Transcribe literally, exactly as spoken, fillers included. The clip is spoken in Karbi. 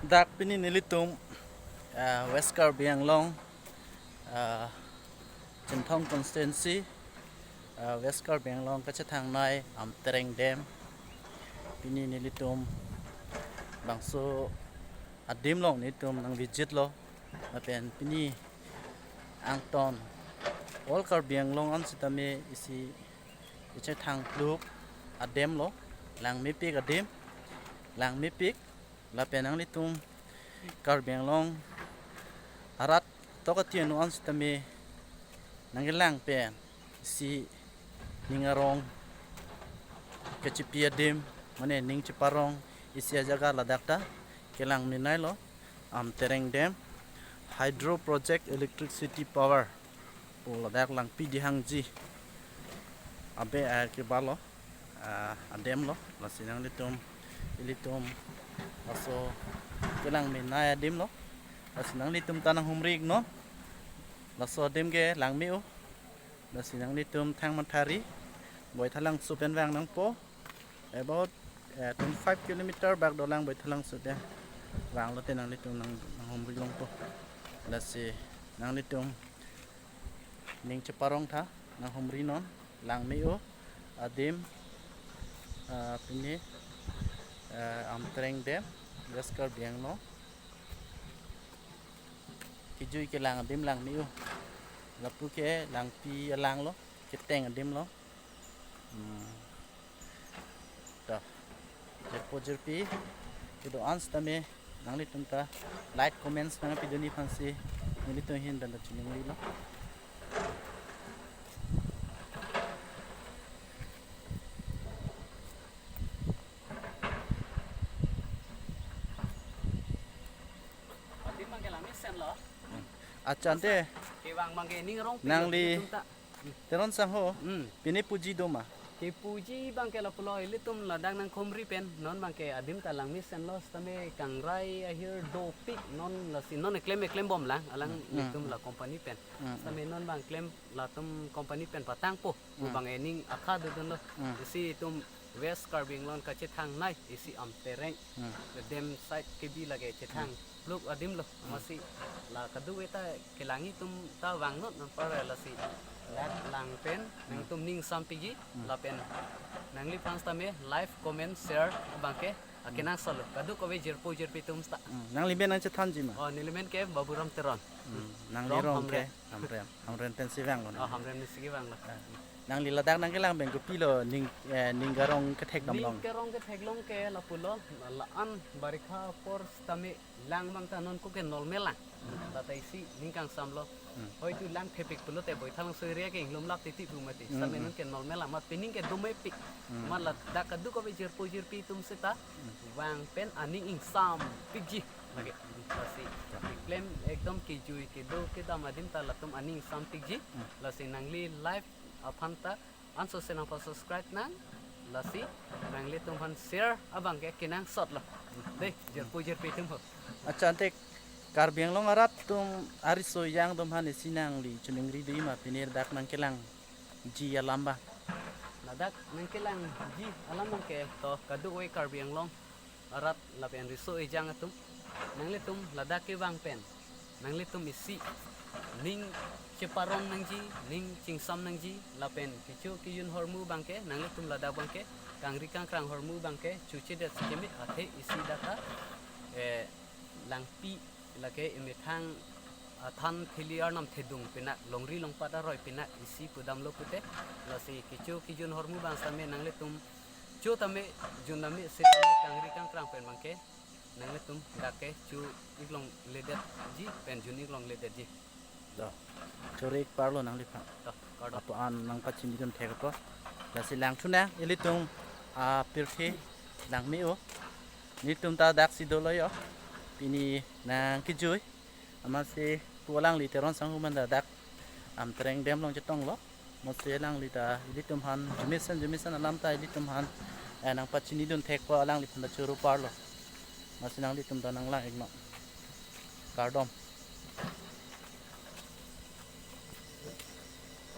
Dak pini nelitum, ah, West Karbi Anglong, ah, Chinthong constituency, ah, West Karbi Anglong kachethangnei Amtereng Dam. Pini nelitum bangso adim along nelitum nang visit lo. Lapen pini angton all Karbi Anglong an sitame isi kachethang pluk adim lo, langmepik adim, langmepik. Lapen nanglitum Karbi Anglong arat tok ati anu an sitame nangkelang pen isi ning arong kachipi adim, mane ning cheparong isi ajaga ladak ta kelang menei lo. Amtereng Dam, Hydro Project, Electricity Power pu ladak langpi dihangji abe, ah, keba lo, ah, adim lo. Lasi nanglitum, ilitum laso kelang menei adim lo. Lasi nanglitum ta nanghumri iknon. Laso adim ke langme-o. Lasi nanglitum thang mathari, Baithalangso pen vang nangpo. About, eh, twenty-five kilometer bak dolang Baithalangso pen vang lote nanglitum nang, nanghumri longpo. Lasi nanglitum ning cheparong tha, nanghumri non, langme-o adim, ah, pini, eh, Amtereng Dam, West Karbi Anglong. Kejui kelang adim langme-o. Lapu ke langpi alang lo, keteng adim lo. Hmm. To. Jirpo jirpi kedo-an sitame nanglitum ta like, comments nangpidunji aphansi nelitum ahin pen ta chiningri lo. Adim abang ke langmesen lo. Accha, ante kevang abang ke ning arong nangli tum ta. Teron sangho, hmm, pini puji do ma? Kepuji abang ke lapulo, ilitum ladak nanghumri pen, non abang ke adim ta langmesen lo, sitame kangrai ahir dopik, non lasi non eklem eklem bom lang, alang, hmm, ilitum la company pen. Hmm. Sitame non abang klem latum company pen patangpo, hmm, abang ening akha dodun lo. Hmm. Isi itum West Karbi Anglong kachethangnei isi Amtereng, hmm, Dam side kebi lake chethang, hmm, pluk adim lo, hmm, amatsi la kadokave ta kelang itum ta vang non nang para lasi. Ladak lang pen, hmm, nangtum ning sampiji, hmm, lapen nangliphan sitame like, comment, share abang ke, hmm, akenangsot lo. Kadokave jirpo jirpi atum seta. Hmm. Nangli men nangchethanji ma? Oh, neli men ke Baburam Teron. Hmm. Nangli rong ke? From Hamren. Hamren. Hamren pensi vang lo. Oh, Hamren pensi kevang lo. Ah. Nangli ladak nangkelang pen kopilo ning, eh, ning arong ketheklong? Ning arong ketheklong ke lapulo, la-an barikha apor sitame lang abang ta non ko ke normal lang. Hmm. Lata isi ning kangsam lo. Hmm. Hoitu lang thepik pulote Baithalangso area ke inglum lap titi pu mati. Hmm, sitame, hmm, non ke normal lang, amat pining ke domepik. Hmm. Amat ladak kadokave jirpo jirpi atum seta, hmm, vang pen aning ingsampikji lake. Lasi keklem ekdom kejui kedo kedam adim ta latum aning ingsampikji. Hmm. Lasi nangli live aphan ta ansose nangpa-subscribe nang, lasi nanglitum aphan share abang ke kenangsot lo. Dei, jirpo jirpi atum ho. Accha, ante Karbi Anglong arat atum ariso ejang atum aphan isi nangli chiningri do ma pini ladak nangkelangji alam abang? Ladak nangkelangji alam abang ke to kadokave Karbi Anglong arat lapen riso ejang atum, nanglitum ladak kevang pen nanglitum isi ning cheparong nangji, ning chingsam nangji, lapen kecho kejun ahormu abang ke, nanglitum ladak abang ke kangri kangkrang ahormu abang ke chochedet si keme, athe isi dak ta, eh, langpi lake emethang athan thili arnam thedung pinak, longri longpat aroi pinak isi pudam lo pute. Lasi kecho kejun ahormu abang sitame nanglitum cho tame, jun tame, se tame kangri kangkrang pen abang ke nanglitum dak ke cho-ik longledetji pen jun-ik longledetji. To, choro-ik parlo nangliphan. To, kardom. Lapu-an nangpachinidun thek apot. Lasi langthu nang, ilitum apirthe langme-o. Nelitum ta daksi dolo yo. Pini nangkejui. Amatsi pu alangli Teron sangho man ta dak Amtereng Dam along chetonglo. Amatsi alangli ta ilitum aphan arjumesen arjumesen alam ta ilitum aphan, eh, nangpachinidun thek apot alangliphan ta choro parlo. Amatsi nanglitum ta nanglang-iknon. Kardom.